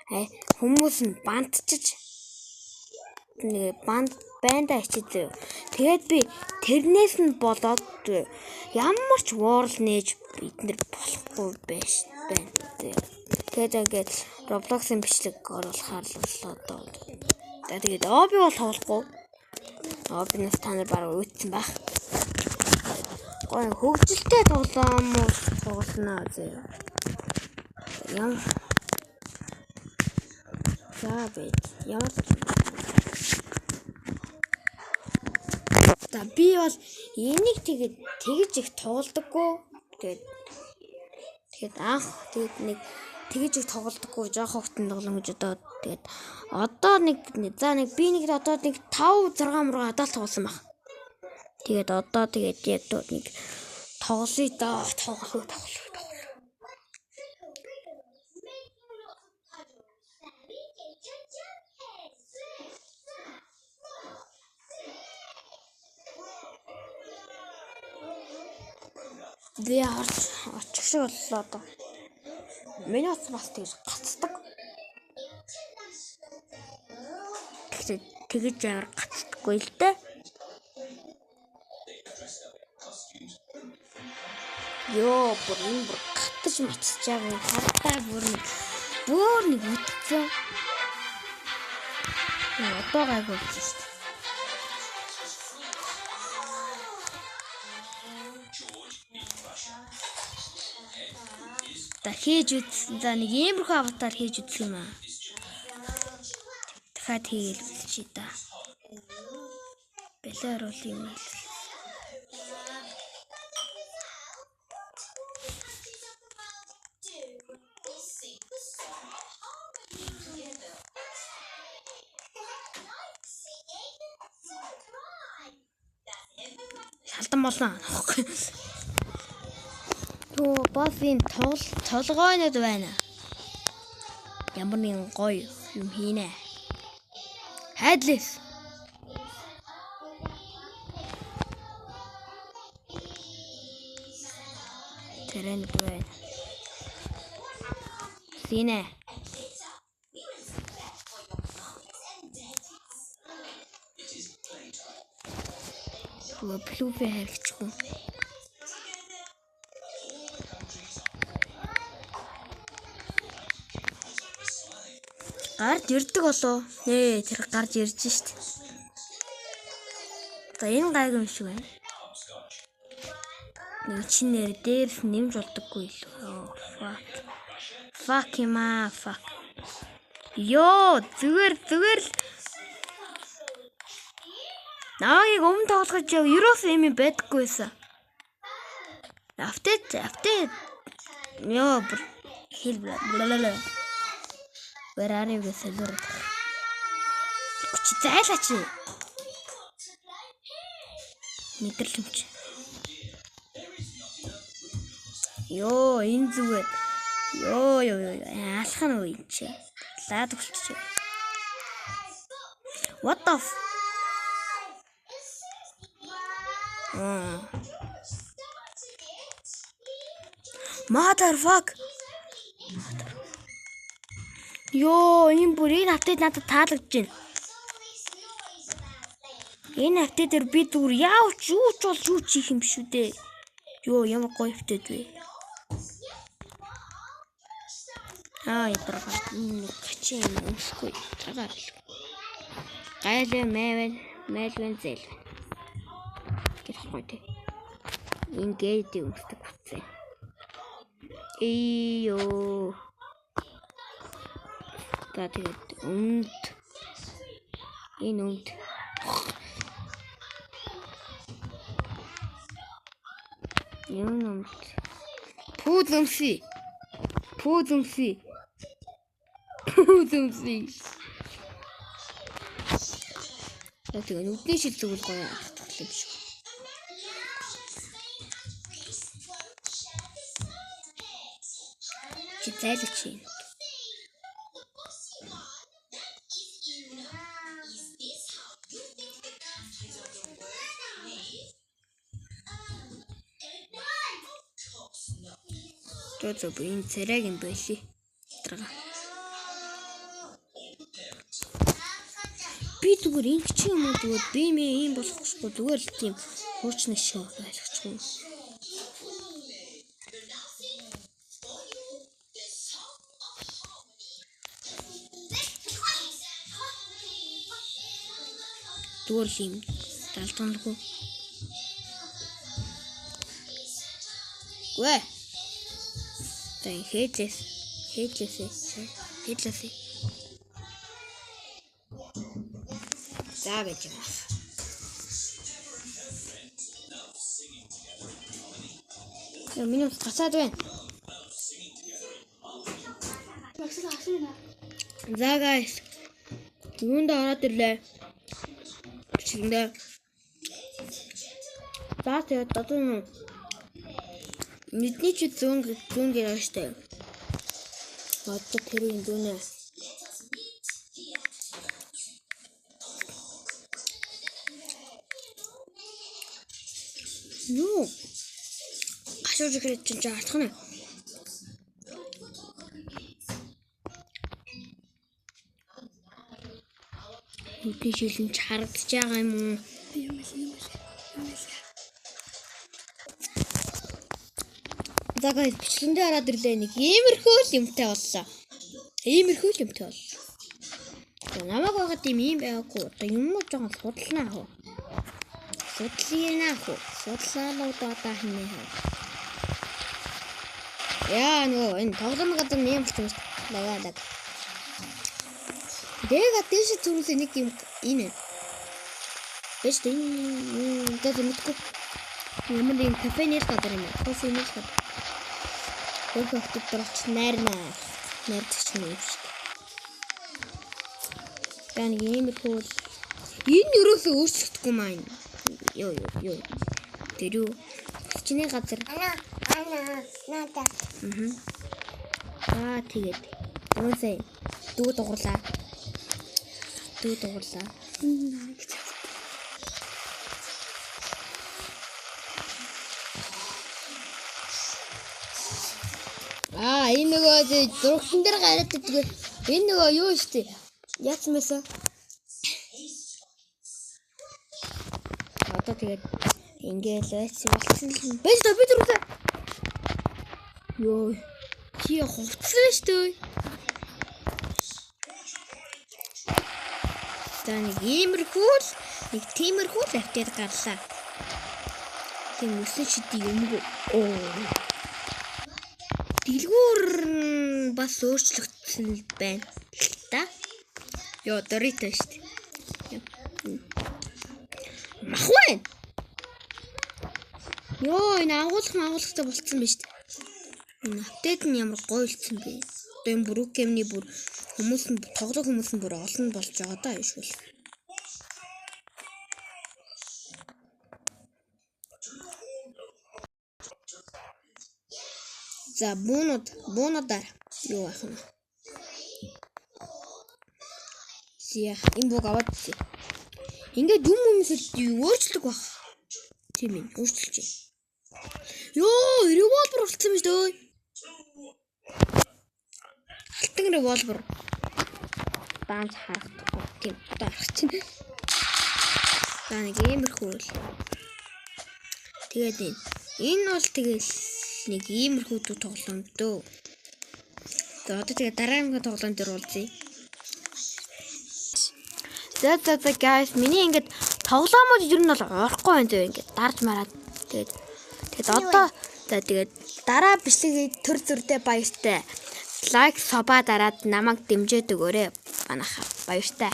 Хүмүүс нь бантчиж нэг банда ичээ. Тэгээд би тэрнээс нь болоод ямар ч world нээж бид нэр болохгүй байж байна. Тэгээд ингээд Roblox-ын бичлэг оруулахаар л боллоо доо. За тэгээд Оби бол тоглохгүй. Обинаас та нар бараг үтсэн байх. Гоё хөгжилтэй тоглоом уу тоглоно зөө. Ямар за бэж ямар. За би бол энийг тэгээд тэгж их тоглодоггүй. Тэгээд анх тэгээд нэг тэгж их тоглодоггүй жоох хогтон тоглоом гэж одоо тэгээд одоо нэг за нэг би нэг одоо нэг 5 6 мурга адаал тоглосон баг. Тэгээд одоо тэгээд яг нэг тоглоё доо тоглоё. Би орчих шиг боллоо одоо. Миний утас бас тэгж гацдаг. Тэгж тэгж амар гацдаггүй л дээ. Йоо, бүр энэ бүр гатаж матсчаа бүр хардаа бүр нэг үтцэн. Одоо гайгүй болж шүү дээ. За хийж үзсэн. За нэг иймэрхүү аватар хийж үзэх юм аа. Дахиад хийгээл үзчихье да. Бэлээ оруулах юм хэл. Шалдан болно. Төө бас энэ толгойнод байна. Ямар нэгэн гоё юм хийнэ. Хайдлес. Тэрэнд байна. Синэ. Плюфэ харигчгүй. Гарч ирдэг болов. Нээ тэр гарч ирж шít. За энэ гайгүй юм шиг байна. Нэг чин нэр дээрс нэмж болдоггүй илүү. Fuck. Fuck юм аа, fuck. Йоо, зүгээр л намайг өмнө тоглож яв. Ерөөс юм байдаггүй байсан. Апдейт. Йоо, хэл бла. Where are you гэсэн. Чи зайлаа чи. Мэдрэл юм чи. Йоо, энэ зүгээр. Йоо. Алах нь үе чи. Лаад болчих. What the f. Motherfuck. Йоо, энэ бүр энэ апдейт надад таалагдж байна. Энэ апдейтээр би зүгээр яавч юу ч болж юу ч хийх юм биш үү дээ. Йоо, ямар гоё апдейт вэ? Аа, ядаргаа. Энэ гачин юм өмсөхгүй. Тагаар л. Гайлвэн, майвэн, майлвэн зээл. Гэхгүй тий. Ингээд өмсдөг хүчээ. Ийё. За тэгээд өмд. Энэ өмд. Юм өмд. Пүүз өмсөе. Пүүз өмсөе. Пүүз өмсөе. За тэгээд нүдний шил зүгэл гоё ахтах юм шиг. Чи зайлаач юм. Зөв энэ царайг юм байли. Дарга. Би зүгээр ингэ чи юм уу, зүгээр би мэ ийм болохгүй, зүгээр л тийм хуучны шиг ойлгочихгүй. Зүгээр л юм далдганлгүй. Гүй. За, хээжээс хээжээс хээжээс. За, байж юм. Яа, миний ус гацаад байна. Багш асууна. За, guys. Юунд ороод ирлээ? Бичлэгэндээ. За, тэгээд одоо мэдний чи зүүн зүүн гэрээ штэ. Одоо тэрийг дүүнэ. Юу? Гашууж ихэд чинь жаардах нь. Нүдний шилэн ч харагдаж байгаа юм уу? Юм л юм л юм л. За guys, бичлэгэндээ ороод ирлээ, нэг иймэрхүү л юмтай боллоо. Иймэрхүү л юмтай боллоо. За, намайг байгаад юм ийм байгаагүй. Одоо юм уу, жоохон судлаа ах уу. Судлаа ах уу. Судлаа л одоо хинэ хаа. Яа, нөгөө энэ тоглоом газар нэм болчих юм шүү дээ. Лага лаг. Дэга дээш зүрхээ нэг юм энэ. Бэш энэ гэдэг мэдгүй. Ямар нэг кафений л газар юм. Кофений л газар. Өөр хөлтөд дурч найрнаа. Найрдаг ч юм шиг. За, нэг иймэрхүү л энэ ерөөсөө өөрчлөгдөхгүй маа энэ. Йоо ёо ёо. Тэр юу? Чиний газар. Ана ана ната. Аа, тэгээд юусаа дүү дугуурлаа. Дүү дугуурлаа. Гэж. Аа, энэ нөгөө зургатан дээр гараад идэг. Энэ нөгөө юу штэ? Яатсан байсан? Одоо тэгээд ингээл байсан болсон л байж та, би зүрхээ. Йоо. Чи хувцсан штэ. За, нэг иймэрхүү л, нэг тиймэрхүү л update гарлаа. Тийм өсөн шидий юмгүй. Оо. Дэлгүүр нь бас өөрчлөгдсөн байна л та. Йоо, Дорито шүү дээ. Мах байна. Йоо, энэ агуулах агуулгатай болцсон байна шүү дээ. Энэ update нь ямар гоё болсон бэ? Одоо энэ Brookhaven-ий бүр хүмүүс нь, тоглох хүмүүс нь бүр олон болж байгаа даа айшгүй. За, буунуудаар юу байх вэ? Зя, энэ буг аваад үзье. Ингээд юм юмсэл өөрчлөх баг. Тийм ээ, өөрчилж байна. Йоо, револьвер болцсон юм шүү дээ. Алтан револьвер. Даанч харагдахгүй. Тийм, одоо харах чинь. За, нэг иймэрхүү л. Тэгээд энэ. Энэ бол тэгэл нэг иймэрхүү дүү тоглоом дөө. За, одоо тэгээд дараагийн тоглоом дээр уулзъя. За за за guys, миний ингээд тоглоомууд ер нь бол орохгүй байна зөө, ингээд дарж мараад тэгээд одоо за, тэгээд дараа бичлэгийг төр зөрдөө баяртай. Like, sub аа дараад намайг дэмжиж өгөөрэй, манайхаа, баяртай.